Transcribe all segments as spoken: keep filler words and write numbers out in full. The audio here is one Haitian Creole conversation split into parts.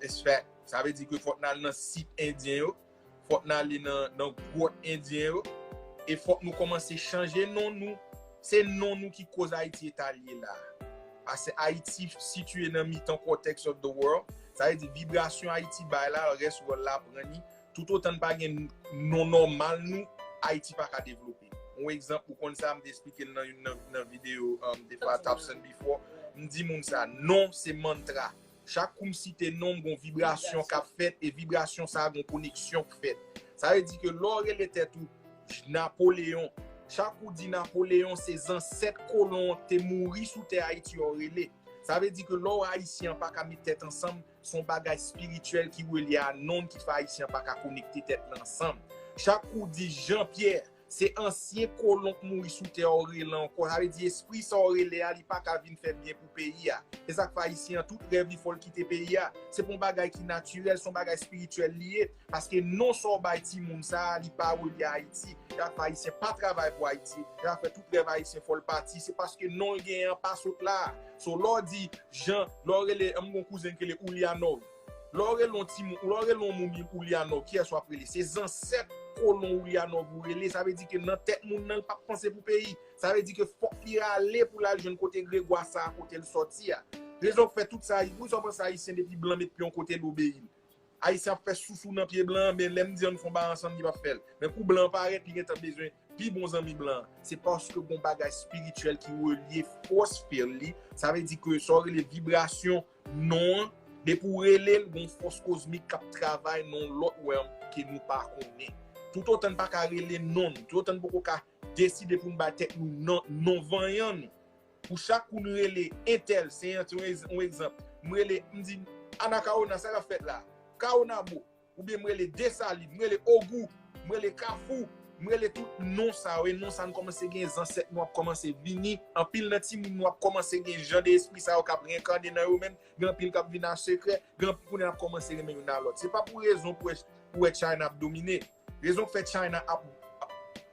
That's fact. Sa vle di ke fòk n al nan sit endyen yo, fòk n ale nan, nan gwòt endyen yo, e fòk nou kòmanse chanje non nou. Se non nou ki koz Ayiti eta l ye la. Paske Ayiti sitiye nan mitan cortex of the world. Sa vle di vibrasyon Ayiti bay la, rès world la pran li. Toutotan n pa gen non nòmal nou, Ayiti pa ka devlope. Yon egzanp, ou konn sa, m te eksplike l nan youn nan, nan videyo, um, de Father Thompson before. M di moun sa, non se mantra. Chak kou m site non, m gon vibrasyon k ap fèt, e vibrasyon sa a gon koneksyon k fèt. Sa vle di ke lè w rele tèt ou Napoleyon, chak ou di Napoleyon, se zansèt kolon an k te mouri sou tè Ayiti yo rele. Sa vle di ke lè w Ayisyen an pa ka met tèt ansanm, se yon bagay espirityèl ki relye a non ki fè Ayisyen an pa ka konekte tèt l ansanm. Chak kou w di Jean Pierre, se ansyen kolon k mouri sou tè a w rele ankò. Sa vle di espri sa w rele a, li pa ka vin fè byen pou peyi a. Se sa k fè Ayisyen an, tout rèv li fò l kite peyi a. Se pa yon bagay ki natirèl, se yon bagay espirityèl li ye. Paske non sa w bay timoun sa a, li pa relye a Ayiti. Se sa k fè Ayisyen pa travay pou Ayiti. Se sa k fè tout rèv Ayisyen fò l pati. Se paske non l genyen an pa sot la. So, lè w di Jean, lè w rele, m gon kouzen ki rele Oulianov. Lè w rele yon timoun, lè w rele yon moun Oulianov, kiyès w ap rele? Se zansèt kolon Oulianov ou rele. Sa vle di ke nan tèt moun nan, l p ap panse pou peyi. Sa vle di ke fòk li ale pou l al jwenn kote Gregwa sa a, kote l sòti a. Rezon k fè tout sa, wi, sa w panse Ayisyen depi blan met pye yon kote l obeyi l. Ayisyen ap fè sousou nan pye blan an, men lè m di ann fè yon bagay ansanm, li p ap fè l. Men kou blan an parèt, li gentan bezwen pi bon zanmi blan an. Se paske gon bagay espirityèl ki relye fòs fè l li. Sa vle di ke sa w rele vibrasyon non an, depi w rele l, gon fòs kozmik k ap travay nan yon lòt realm ke nou pa konnen. Toutotan n pa ka rele non nou, toutotan n poko ka deside pou n bay tèt nou non, non vanyan nou. Pou chak kou n rele entèl, se yon, yon egz-, yon egzanp. M rele, m di, Anakawona, sa k ap fèt la? Kawonabo. Oubyen m rele Desalin, m rele Ogou, m rele Kafou, m rele tout non sa yo. E non sa n kòmanse gen, zansèt nou ap kòmanse vini. Anpil nan timoun nou ap kòmanse gen jan de espri sa yo k ap renkane nan yo menm. Gen anpil k ap vin a sekrè, gen anpil kounye a ap kòmanse renmen youn a lòt. Se pa pou rezon pou wè, pou wè China ap domine. Rezon k fè China ap,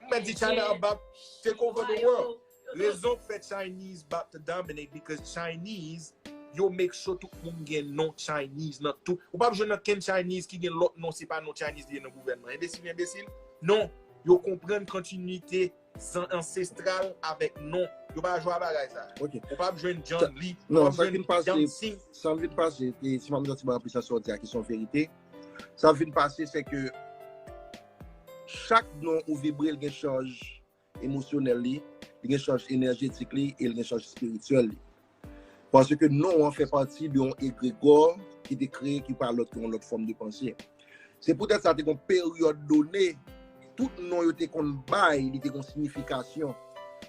m mèt di China about take over the world. Rezon k fè Chinese about to dominate, because Chinese, yo make sure tout moun gen non Chinese nan tout. Ou p ap jwenn ankenn Chinese ki gen lòt non, se pa non Chinese li ye nan gouvènman. Enbesil, enbesil. Non, yo konprann kontinite zan-, ansestral avèk non. Yo pa jwe a bagay sa. Ok. Ou p ap jwenn John Lee, ou p ap jwenn Dancing. Sa k vin pase, sa k vin pase, e si m ap santi ba anplis sa sòti a ki se yon verite. Sa k vin pase, se ke chak non ou vibre, l gen chaj emosyonèl li, li gen chaj enèjetik li, e li gen chaj espirityèl li. Paske non an fè pati de yon egregò ki te kreye, ki pa lòt ke yon lòt fòm de panse. Se poutèt sa, te gon peryòd done, tout non yo te konn bay, li te gon siyifikasyon.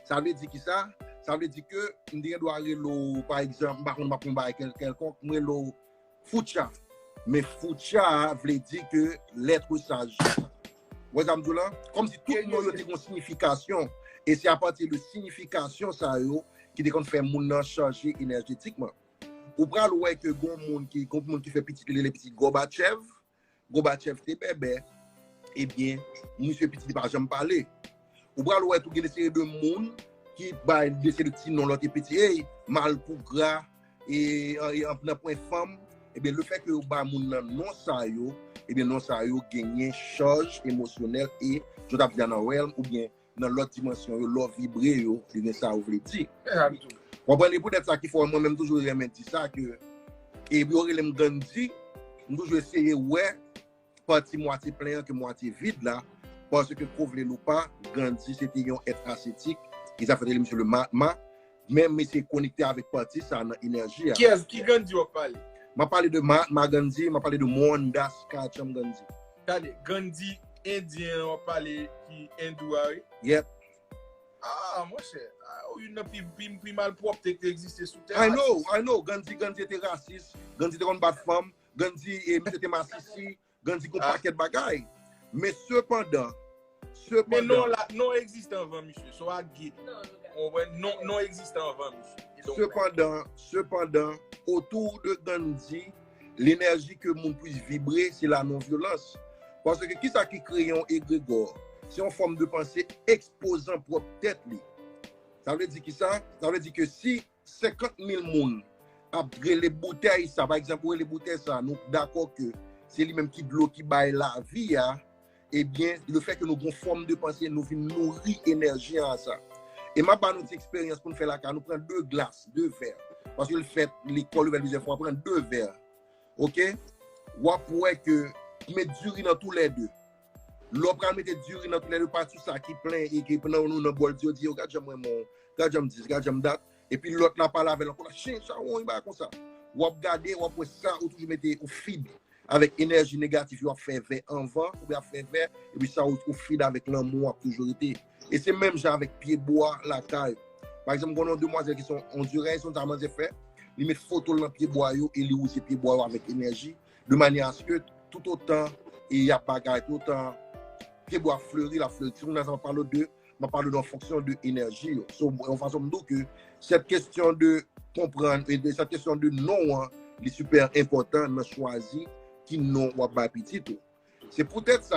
Sa vle di ki sa? Sa vle di ke m te gen dwa rele w, pa egzanp, m pa konn, m ap pran yon bagay kèl-, kèlkonk, m rele w Foucha. Men Foucha a vle di ke lèt saj. Ou wè sa m di w la? Kòmsi tout non yo te gon siyifikasyon. E se apati de siyifikasyon sa yo ki te konn fè moun nan chanje enèjetikman. Ou pral wè ke gon moun ki, gon moun ki fè pitit, li rele pitit Gobatchèv. Gobatchèv te bèbè. Ebyen, misye pitit li pa janm pale. Ou pral wè tou gen de seri de moun ki bay de seri de ti non lòt e piti, ey, Malpougra, e, e, e nan pwen fanm. Ebyen, lefètke yo ba moun nan non sa yo, ebyen, non sa yo genyen chaj emosyonèl e, jan w t ap di a nan realm oubyen nan lòt dimansyon yo, lè w vibre yo, li gen sa yo vle di. Konprann? E poutèt sa ki fè mwen menm toujou renmen di sa ke, e yo rele m Gandhi, m toujou eseye wè pati mwatye plen an ke mwatye vid la, paske ko vle l ou pa, Gandhi se te yon èt asetik, e sa fè yo rele misye le Mahatma, men misye konekte avèk pati sa nan enèji a. Kiyès, ki Gandhi w ap pale? M ap pale de Mahatma Gandhi, m ap pale de Mohandas Karamchand Gandhi. Tande, Gandhi endyen an w ap pale ki endou a, wi? Yep. Ah, monchè, ah, ou youn nan pi, pi, pi malpwòpte ki te egziste sou tè a. I know, I know. Gandhi, Gandhi te rasis, Gandhi te konn bat fanm, Gandhi, e, misye te masisi, Gandhi gon pakèt bagay. Men sepandan, sepandan. Men non la, non egziste anvan misye, so I get it. Ou konprann? Non, non egziste anvan misye. Sepandan, sepandan, autour de Gandhi, lenèji ke moun plis vibre, se la non-vyolans. Paske kisa ki kreye yon egregò? Se yon fòm de panse ekspozan pwòp tèt li. Sa vle di kisa? Sa vle di ke si senkant mil moun ap rele boutèy sa, pa egzanp, ou rele boutèy sa, nou dakò ke se li menm ki dlo ki bay lavi a, ebyen, lefètke nou gen yon fòm de panse, nou vin nouri enèji an sa. E m ap ba nou ti eksperyans pou n fè lakay, nou pran de glas, de vè. Paske l fèt, lekòl ouvè plizyè fwa, pran de vè. Oke? W ap wè ke met diri nan tou lè de. Lè w pral mete diri nan tou lè de, pa sou sa ki plen e ki nan, nou nan bòl diri, di yo, gad jan mwen, mon, gad jan m dis, gad jan m dat. Epi lòt la pale avè l ankò, la, chen, chawony, bagay konsa. W ap gade, w ap wè sa, ou toujou mete, ou feed avèk enèji negatif yo ap fè vè anvan, oubyen ap fè vè, epi sa ou, ou feed avèk lanmou ap toujou rete. E se menm jan avèk pye bwa lakay. Pa egzanp, gen yon demwazèl ki se yon ondirè, se yon sa manzè fè, li met foto l nan pye bwa yo e li wouze pye bwa yo avèk enèji, de manyè aske toutotan e y ap bagay, toutotan pye bwa ap fleri, l ap fleri. Ti moun nan sa m ap pale de, m ap pale de yon fonksyon de enèji yo. So, yon fason m di w ke cette question de comprendre, et de cette question de non an, li super enpòtan nan chwazi ki non w ap bay pitit ou. Se poutèt sa,